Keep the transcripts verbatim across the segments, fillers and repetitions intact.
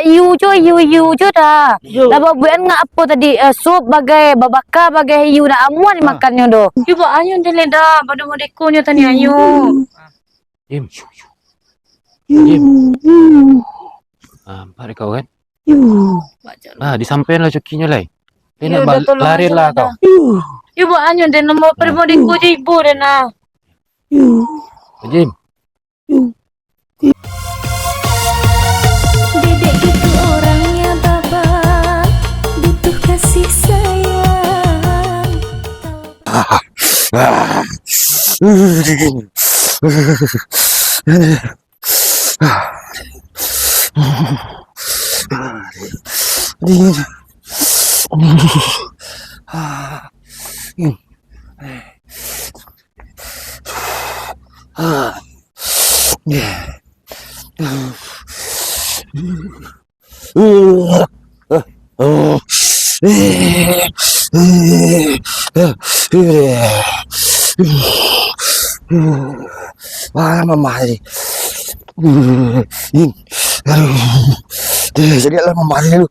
Hiu jo, hiu, hiu jo dah. Yo. Lah babuekan ngak apo tadi, eh, sup bagai, babaka bagai hiu, dah amuah dimakannyo doh. Yo, baa nyo den lai dah, pado modeko nyo tadi ayo. Jim. Jim. Ah, nampak dek kau kan? Ah, disampaian lah cokinyo lai. Yo, dah tolong lari aja lah kau. Yo, baa nyo den, nomor pado modeko jo ibo den nah. Jim. Dedek gitu orangnya, Baba, butuh kasih sayang. Wah, mamah ni. Aduh. Jadi lah mamah ni lu.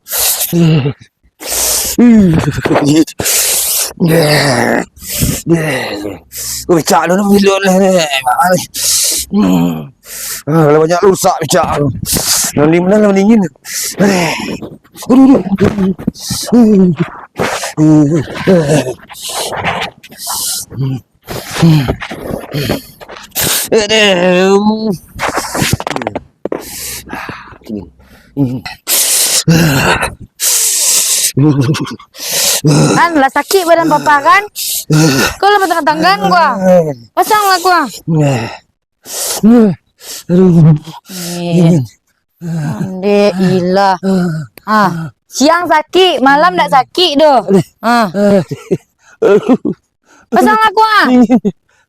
Becak dulu, milu lah ni. Mak ni. Hmm. Ah, kalau banyak rusak becak tu. Yang ni mana yang dingin? Aduh, aduh. Aduh. Kan lah sakik badan papa kan? Kau lah batanggan-tanggan gua. Pasang lah gua. Aduh. Eh, Dek ilah. Ah, siang sakik, malam ndak sakik doh. Ah. Pasang lah gua.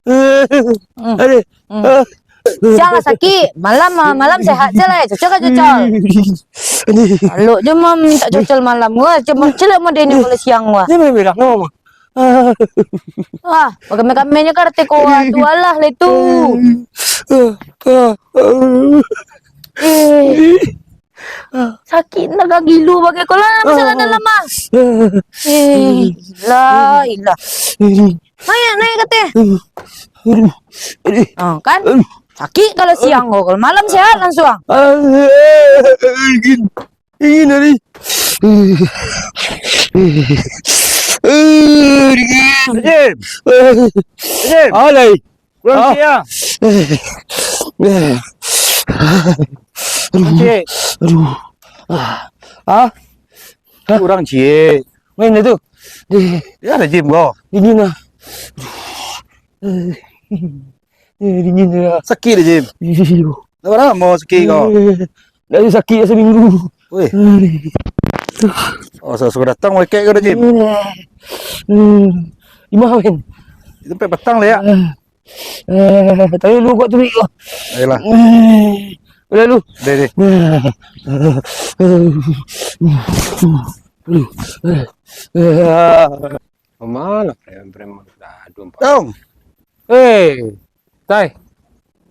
Hmm. Aduh. Hmm. Siang lah sakik, malam, malam sehat se lah, cocok aja, Col. Aduh. Alok je, Mam, tak cocok malam gua, cuma celak model ni kalau siang gua. Ni merah-merah, no, Mam? Ah, makan-makan menyo karate ko tu alah le tu. Eh. Sakik nak gilo bagai ko lah, masalah dalam ah. Eh, la ilah. Naik, naik kate. Aduh, aduh. Ah, kan? Aduh. Sakik kalau siang ko, kalau malam sehat langsung. Ah, ingin, ingin hari. Aduh. Jim. Jim. Alai. Kurang Ah. sikit ah. Aduh. Sikit. Aduh. Ah. Ah? Kurang sikit. Main dah tu. Deh. Ya, ada Jim kau. Dingin lah. Eh, dingin lah. Sakit dah, Jim. Iyo. Dah berapa lama sakit kau? Eh, dah sakit dah seminggu. Weh. Aduh. Oh, sudah datang, weh, kek kau dah, Jim. Eh. Hmm. Imah, men. Itu sampai petang lah, ya? Eh. Eh, tapi lu kuat tu, Rik. Ayolah. Eh, udah lu. Deh, deh. Aduh. Mana preman-preman? Dah, aduh, empat. Dong. Eh, Tai.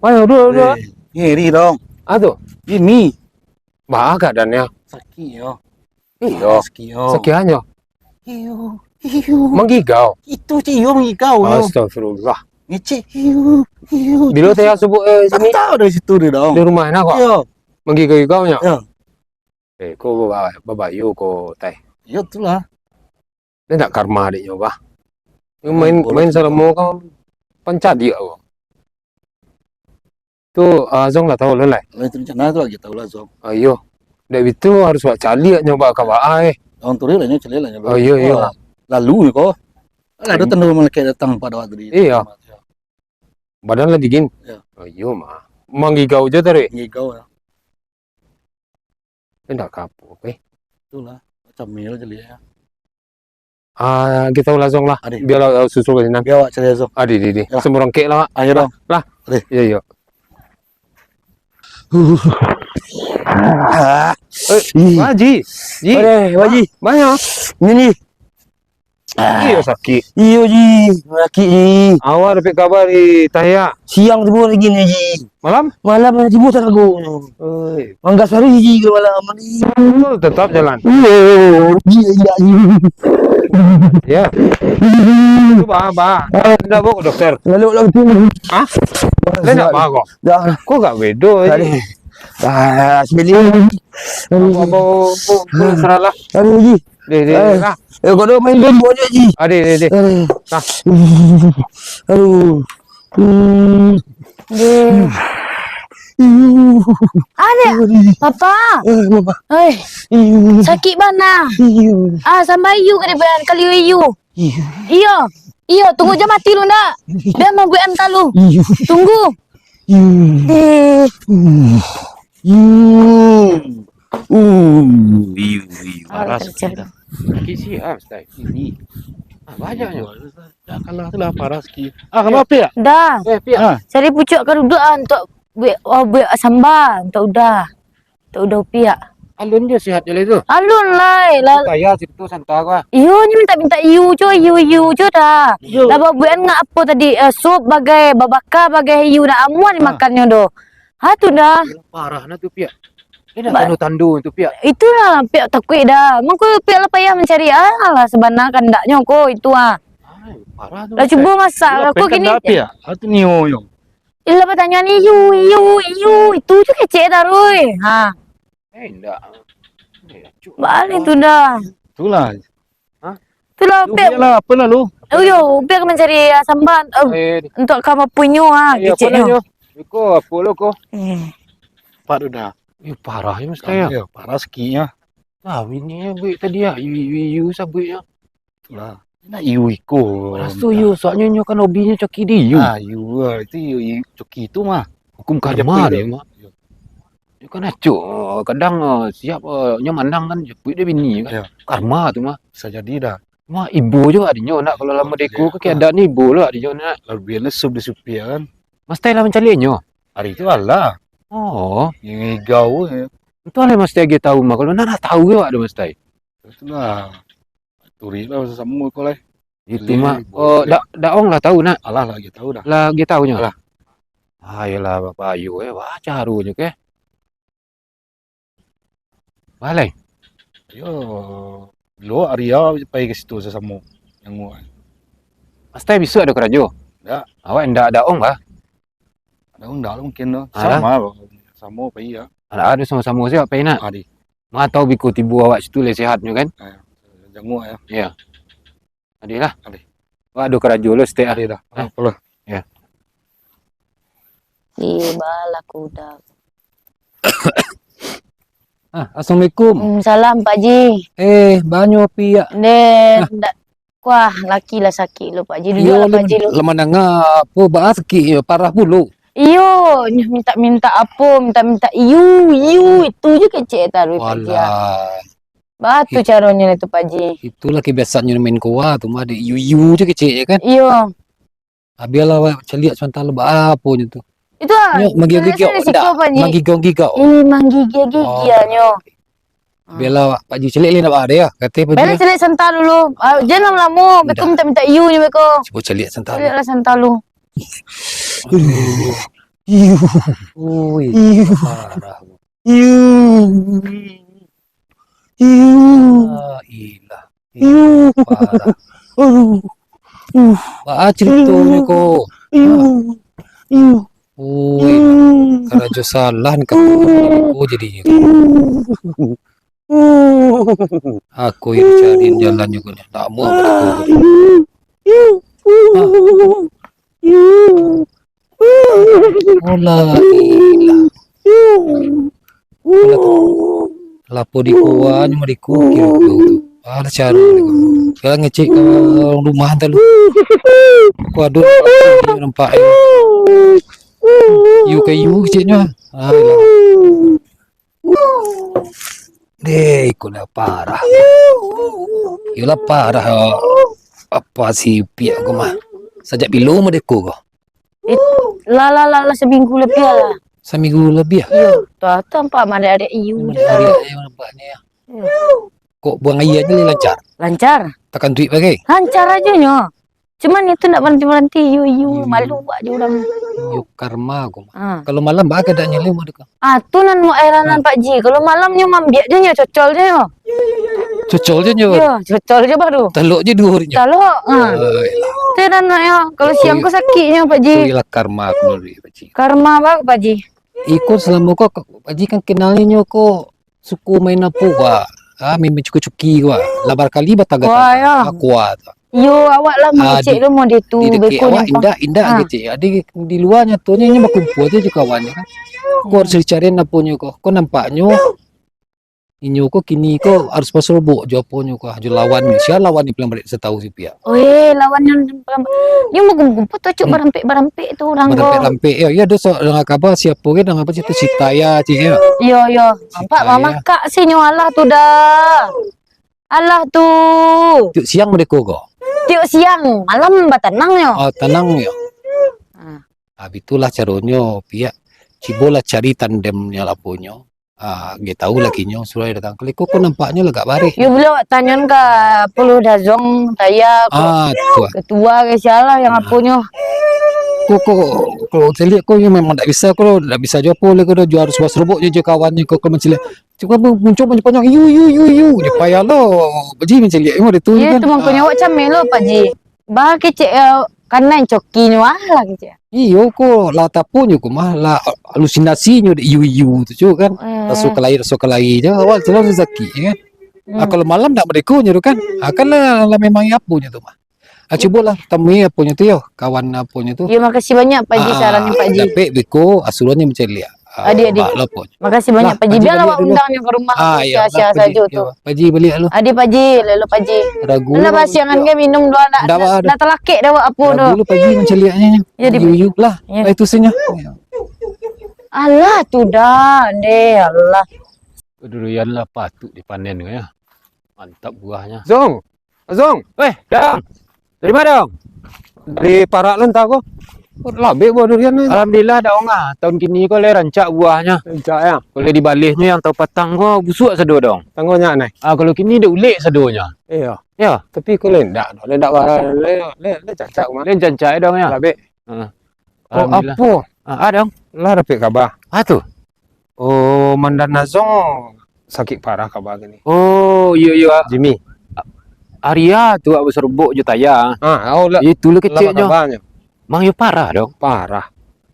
Mana dua, dua? Eh, ngeri, Dong. Ah, tu. Ini. Baa keadaannyo? Sakik, yo. Iyo. Sakik, yo. Sakik anyo? Iyo, iyo. Manggigau? Itu cik iyo manggigau, yo. Astagfirullah. Ngecek, iyo, iyo. Bilo saya subuh, eh, sini? Tak tahu dari situ dia, Dong. Di rumah enak kok? Iyo. Manggigau-gigau nyo? Iyo. Eh, ko baba-, babayo ko, Tai. Iyo, itulah. Dia ndak karma adiknyo, bah. Main, main salamo kan pancadiak ko. Tu, ah, Zong lah tahu lah, lai. Lah, itu rencana tu lagi tahu lah, Zong. Ah, iyo. Dek bitu harus buat caliak nyo, bah, ka baa, eh. Orang tu lah nyo caliak lah nyo. Oh, iyo, iyo. Ah, lalu ni ko. Alah, ada tanda malaikat datang pada waktu di Iyo. Badan lah dingin. Iyo. Oh, iyo, mah. Manggigau je tadi. Manggigau, ya. Indak ka apo, eh. Itulah, macam ni lah caliak, ya. Ah, kita ulah Zong lah. Adi. Biarlah, uh, susul ka sinan. Biar awak cari Zong. Adi, di, di. Yalah. Samurangkek lah, Wak. Ayo, Dong. Lah. Adi. Iyo, iyo. Eh, Pak Haji. Ji. Ade, Pak Haji. Banyak. Ni, ni. Iyo sakik. Iyo, Ji. Sakik, Ji. Awak dapek kaba dari Tahya? Siang tibo lagi ni, Ji. Malam? Malam tibo tarago. Oi. Mangga sari, Ji, kalau malam ni. Oh, tetap jalan. Iyo, Ji, Ji, Ji. Ya. Itu bah, bah. Ndak bawa ke dokter? Lalu, lalu tu. Hah? Lah ndak bah kok? Dah. Kok gak bedo, Ji? Dah, sini. Bawa, bawa, bawa, bawa, serahlah. Aduh, Ji. Deh, deh, eh, lah. Eh, kau dah main game buat je, Ji. Ah, deh, deh, deh. Eh. Nah. Aduh. Hmm. Deh. Aduh. Papa. Eh, Mama. Oi. Sakik bana. Ah, sampai iyu ka dibayar kali iyu. Iyo. Iyo, tunggu je mati lu ndak. Dia mau buat anta lu. Tunggu. Deh. Iyu. Uh, iyu, iyu. Ah, paras betul, kita. Sakik sih, ah, Stai. Ini. Ah, banyaknya. Dah kalah tu lah, paras ki. Ah, kalah piak? Dah. Eh, piak. Ah. Cari pucuk ka duduk ah, untuk buat, oh, buat samba, untuk udah. Untuk udah piak. Alun je sihat je lah itu. Alun lai, lah. Kaya situ santa gua. Iyo, ni minta-minta iyu jo, iyu, iyu jo dah. Iyo. Lah babuan ngak apo tadi, eh, sup bagai, babaka bagai iyu dah amuah ni makannyo doh. Ha, tu dah. Parah nah tu, piak. Ini nak tandu-tandu tu, piak. Itulah, piak takuik dah. Mangko piak lah payah mancari. Alah, sabana kandaknyo ko, itu ah. Ai, parah tu. Lah, cubo masak lah, ko kini. Piak. Ha, tu nio yo. Ilah batanyo ni, iyu, iyu, iyu. Itu je kecek taruih. Ha. Eh, indak. Eh, acuk. Balik tu dah. Itulah. Hah? Itulah, lu Upik. Biarlah, apalah lu. Oh, yo, Upik ka mancari, ah, samba, eh, eh, untuk ka mapunyo, ah, eh, keceknyo. Apalah nyo? Iko, apo lo ko? Eh. Pat udah. Eh, parah ya, Mas Kaya. Iya, parah sikitnya. Nah, ini ya, buik tadi ya. Iyu, iyu, iyu, sabuiknya. Itulah. Nak iyu iko. Raso yo, soalnyo nyo kan hobinyo coki di iyu. Ah, iyu, ah, itu iyu, iyu coki tu mah. Hukum karma dia mah. Iyo. Dia kan acok, kadang, eh, siap, eh, nyo manang kan, japuik dia bini kan. Iyo. Karma tu mah. Bisa jadi dah. Mah ibo jo adinyo nak, kalau lamo deko ke, iyo, keadaan ibo lo adinyo nak. Lalu biar lesup di supir kan. Mas Tai lah mancaliaknyo? Hari tu alah. Oh. Yang igau, eh. Itu alah Mas Tai agiah tahu mah, kalau nak, nak tahu yo ado Mas Tai. Itulah. Turi lah samo ko lai. Itu mah. Oh, dak, dak ong lah tahu nak. Alah, lah agiah tahu dah. Lah agiah tahu nyo. Alah. Ah, iyolah, bapak ayo, eh, wah, caronyo ke. Balai. Yo, lo Arya pai ke situ sasamo. Yang Mas Tai bisuak ado karajo? Ndak. Awak ndak ado ong bah? Ado ong ndak mungkin tu. Alah. Samo, samo pai ya. Alah, ado samo-samo siap pai nak. Adi. Ma tau biko tibo awak situ lai sehatnyo kan? Eh, janguk ya. Iya. Adi lah. Adi. Wak ado karajo lo setek ah. Adi dah. Eh. Apolah. Iya. Di balaku dah. Ah, assalamualaikum. Hmm, salam, Pak Ji. Eh, banyo piak. Deh, ah. Ndak kuah, laki lah sakik lo, Pak Ji. Iyo, duduk lah, Pak Ji, lo. Lah mandanga apo, baa sakik yo, parah pulo. Iyo, nyo minta-minta apo, minta-minta iyu, iyu, itu je kecek taruih, Pak Ji, ah. Walah. Baa tu caronyo lah tu, Pak Ji. Itulah kebiasaannyo main koa tu mah, dek iyu-iyu je kecek, ya kan? Iyo. Abialah awak caliak sabanta lo, baa aponyo tu. Itu ah, nyo manggigau-gigau, resiko, ndak? Pak Ji. Manggigau-gigau. Ih, manggigau-gigaunyo. Oh. Abialah awak, Pak Ji, caliak lai ndak baa deh, ya? Kato Pak Ji. Bela caliak sabanta dulu. Ah, jan lamo-lamo, beko minta-minta iyu nyo beko. Cubo caliak sabanta dulu. Caliaklah sabanta dulu. Iyu. Ui, parah. Iyu. Iyu. La ilah. Iyu. Parah. Aduh. Uh. Baa caritonyo ko? Iyu. Iyu. Ui, karajo salah ni katurunan ko jadinyo. Iyu. Aku yang cari jalannyo ko ni. Ndak mau aku. Iyu. Iyu. Iyu. Oh, la ilah. Alah tu. Lapo di kuah, nyo mah di kuah, kiro-kiro tu. Ah, lah caro ni. Sekarang ngecek ka urang rumah tu lu. Aku ado nampak yo. Yu ka yu keceknyo. Ah, ilah. Deh, iko lah parah. Iyolah parah, apa si Upiak ko mah. Sajak bilo mah deko ko? Eh, lah, lah, lah, lah, saminggu labiah lah. Saminggu labiah? Iyo, tu, tu nampak mah adik-adik iyu. Adik-adik iyu nampak ni, ya. Iyo. Kok buang aia ni lancar? Lancar. Akan duit bagai. Lancar aja nyo. Cuman itu ndak baranti-baranti, iyo, iyo, iyo, malu awak jo urang. Iyo, karma ko mah. Ah. Kalau malam, baa keadaannyo lai, Mak Deka? Ah, tu nan wak heranan, Pak Ji. Kalau malam nyo mambiak je nyo, cocol je nyo. Cocol je nyo. Iyo, cocol je baru. Talok je duo hari nyo. Talok, ah. Ai lah. Tu nan yo, kalau siang ko sakik nyo, Pak Ji. Tu ialah karma ko, Pak Ji. Karma baa, Pak Ji? Iko salamo ko, Pak Ji kan kenal nyo ko suko main apo ko, ah, main cuki-cuki ko, ah. Lah barakali batagah-tagah. Kuah, yo. Ah, kuah tu. Iyo, awak lah mangecek lo mode tu, di, di dekek beko awak nyo indak, indak kecek. Ado di lua nyatonyo inyo bakumpua tu jo kawan nyo kan. Ko harus dicarian aponyo ko. Ko nampaknyo inyo ko kini ko harus basorobok jo aponyo ko, jo lawan nyo. Sia lawan nyo paling barek satahu si Piak? Oi, lawan nyo paling ba-, nyo bakumpua tu acok barampek-barampek tu urang ko. Barampek-barampek, yo. Iyo, ado sa-, danga kaba sia ko, danga kaba si Taya, cik, yo. Iyo, iyo. Nampak mamakak si nyo, alah tu dah. Alah tu. Tiok siang merdeka ko? Tiok siang, malam batanang nyo. Oh, tanang nyo. Ah. Ah, bitulah caronyo, Piak. Cubolah cari tandemnyo lah aponyo. Ah, nggak tahu lagi nyo, suruah datang. Kalau iko ko nampaknyo lah agak bareh. Yo, buliah awak tanyoan ka Puluh Dazong, Taya, ko. Ah, tu. Ketua ke sia lah yang aponyo. Ko, ko, ko caliak ko memang ndak bisa ko, ndak bisa jo apo lai ko, jo harus basorobok jo, jo kawan nyo ko, ko mancaliak. Cuma muncul panjang-panjang, "Iyu, iyu, iyu, iyu." Yo payah lo, Pak Ji mancaliak, memang itu kan. Iyo, tu mangkonyo awak cameh lo, Pak Ji. Baa kecek, eh, kanai coki nyo, ah, lah kecek. Iyo ko, lah tapunyo ko mah, lah halusinasi nyo dek iyu-iyu tu, cuk, kan. Eh. Raso kalai, raso kalai je, awak tu lah sakik, ya kan. Ah, kalau malam ndak merdeka nyo tu kan. Ah, kan lah, lah memang aponyo tu mah. Ah, cubolah tamui aponyo tu yo, kawan aponyo tu. Yo, makasih banyak, Pak Ji, ah, sarannyo, Pak Ji. Dapek beko, asuranyo mancaliak. Ah, adi, adi. Makasih banyak, Pak Ji. Bialah awak undang nyo ka rumah, ah, tu, iyo, sia-sia sajo tu. Pak Ji baliak lu. Adi, Pak Ji, lelo, Pak Ji. Ragu. Alah, basiangan ke minum dulu, ndak, ndak talakek dah awak apo tu. Ragu lu, Pak Ji, mancaliaknyo nyo. Yo, di-, lah, itu sinyo. Alah, tu dah, ndeh, alah. Durian lah patuik dipanen ko, yo. Mantap buahnyo. Zong! Zong! Weh, Dong! Dari ma, Dong? Dari parak lo antah ko. Ko labek buah durian ko. Alhamdulillah, Dong, ah. Taun kini ko lai rancak buahnyo. Rancak, yo? Ko lai dibalehnyo nan taun patang ko busuak sado, Dong. Tanggo nyo, neh. Ah, kalau kini dek ulek sadonyo. Iyo. Yo. Tapi ko lai ndak, Dong. Lai ndak ba-, lai, lai, lai rancak mah. Lai rancak, yo, Dong, yo? Labek. Heeh. Alhamdulillah. Oh, apo? Ah, ah, Dong. Lah dapek kaba. Ah, tu. Oh, Mandan Azong sakik parah kaba kini. Oh, iyo, iyo. Jimmy. Ari tu awak basorobok jo Taya. Ah, oh, lah. Itu lah keceknyo. Baa kabanyo? Mang, iyo parah, Dong. Parah.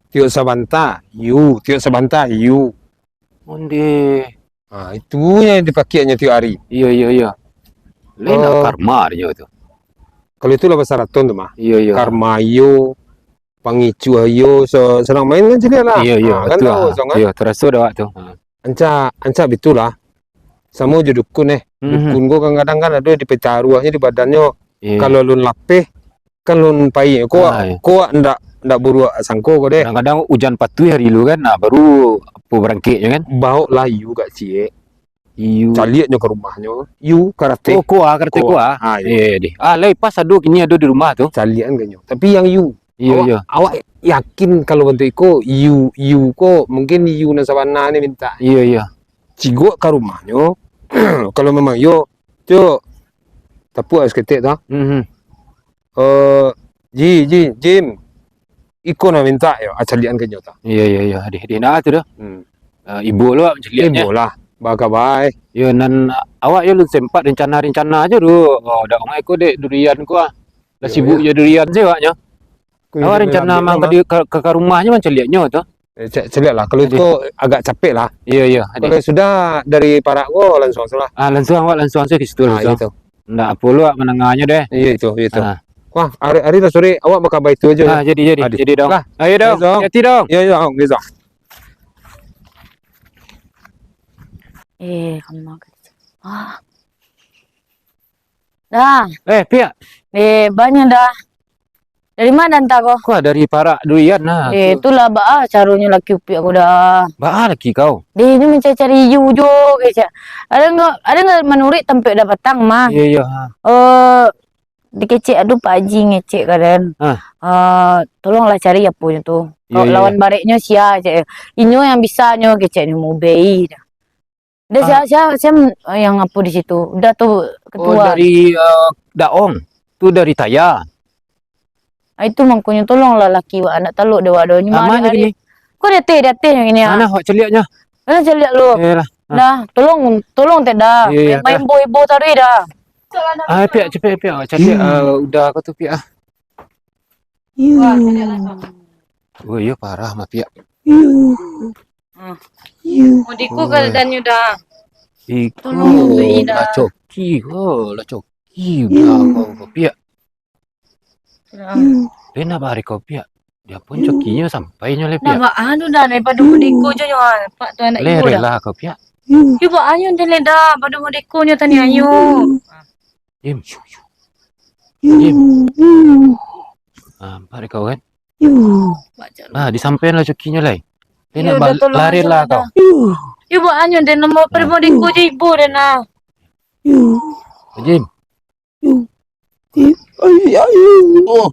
Tiok sabanta, iyu, tiok sabanta, iyu. Onde. Ah, itu nan dipakeknyo tiok ari. Iyo, iyo, iyo. Lain lah karma nyo tu. Kalau itu lah basaraton tu mah. Iyo, iyo. Karma iyo, pangicuah iyo, sa-, sadang main kan caliak lah. Iyo, iyo, ah, kan betul tahu, ah. Zong, kan? Iyo, taraso dek awak tu. Ah. Rancak, rancak bitulah. Samo jo dukun, eh. Mhm. Dukun ko kadang-kadang kan ado dipecah aruahnyo di badannyo. Iyo. Kalau alun lapeh, kan alun pai. Ko, ah, iyo. Ko awak ndak, ndak buruak sangko ko deh. Kadang-kadang ujan patuih ari lu kan, nah, baru apo barangkeknyo kan. Baoklah iyu agak ciek. Iyu. Caliaknyo ka rumahnyo. Iyu, karate. Oh, ko ah, karate ko ah. Ah, iyo. Iyo, iyo, deh. Ah, lai pas ado kini ado di rumah tu. Caliakan ka inyo. Tapi nan iyu. Iyo, awak, iyo. Awak yakin kalau bantuak iko, iyu, iyu ko, mungkin iyu nan sabana ni mintak. Iyo, iyo. Cigok ka rumahnyo, kalau memang iyo, tu tapuak saketek tu. Mhm. Eh, Ji, Ji, Jim. Iko nan mintak yo, ah, caliakan ka inyo tu. Iyo, iyo, iyo. Deh, deh, nah tu dah. Hmm. Eh, ibo lo awak mancaliaknyo. Ibo lah. Baa kaba, eh? Yo, nan awak yo alun sempat rencana-rencana ajo tu. Oh, dak ongai ko dek durian ko ah. Lah sibuk jo durian se awaknyo. Awak rencana mang ka di, ka, ka, ka rumahnyo mancaliaknyo tu. Eh, ca-, caliak lah. Kalau itu agak capek lah. Iyo, iyo. Kalau sudah dari parak ko, lansuang se lah. Ah, lansuang awak, lansuang se ka situ, ah, lansuang. Iyo tu. Ndak apo lo awak mandanganyo deh. Iyo itu, iyo itu. Ah. Wah, ari, ari lah sore, awak bakaba itu ajo. Ah, jadi, jadi. Jadi, Dong. Lah. Ayo, Dong. Hati-hati, Dong. Iyo, iyo, Dong. Iyo, Dong. Eh, kena kerja. Ah. Dah. Eh, Piak. Eh, banyak dah. Dari ma antah ko? Ko dari parak durian nah. Eh, itulah baa caronyo laki Upiak ko dah. Baa laki kau? Deh, inyo mancari-cari iyu jo, kecek. Ado ndak, ado ndak manuruik tampek dah patang mah? Iyo, iyo, ha. Eh, dikecek, "Aduh, Pak Haji," ngecek ka den. Ha. Eh, "Tolonglah cari aponyo tu. Iyo, iyo. Lawan bareknyo sia," cek. "Inyo yang bisanyo," keceknyo, "mubei." Dah, sia, sia, sia yang apo di situ? Udah tu, ketua. Oh, dari, eh, Daong. Tu dari Taya. Ah, itu mangkonyo tolonglah laki wak, ndak talok dek wak doh. Nyo mah kini. Ko di ateh, di ateh nyo kini, ah. Mana wak caliaknyo? Mana caliak lu? Eh, lah. Ah. Dah, tolong, tolong tek dah. Iyo, iyo, main, dah. Main ibo-ibo taruih dah. Ah, piak, capek, piak. Wak caliak, ah, uda ko tu, piak, ah. Wah, caliak lah kau. Oh, iyo, parah mah, piak. Ah. Modeko keadaannyo dah. Iko, tolong tuntuik dah. Lah coki ko, lah coki uda ko, piak. Sudah. Lai nak bari ko, piak. Dia pun cokinyo sampai nyo lai, piak. Nak baa dah, daripado modeko jo nyo, ah, pak tu anak ibu dah. Lai rela ko, piak. Yo baa nyo dah, daripado modeko nyo tadi ayo. Jim. Jim. Ah, nampak dek kau kan? Nah, disampaian lah cokinyo lai. Lai nak bal-, lah rela kau. Yo baa nyo dah, daripado modeko jo ibu dah nah. Jim. Oh.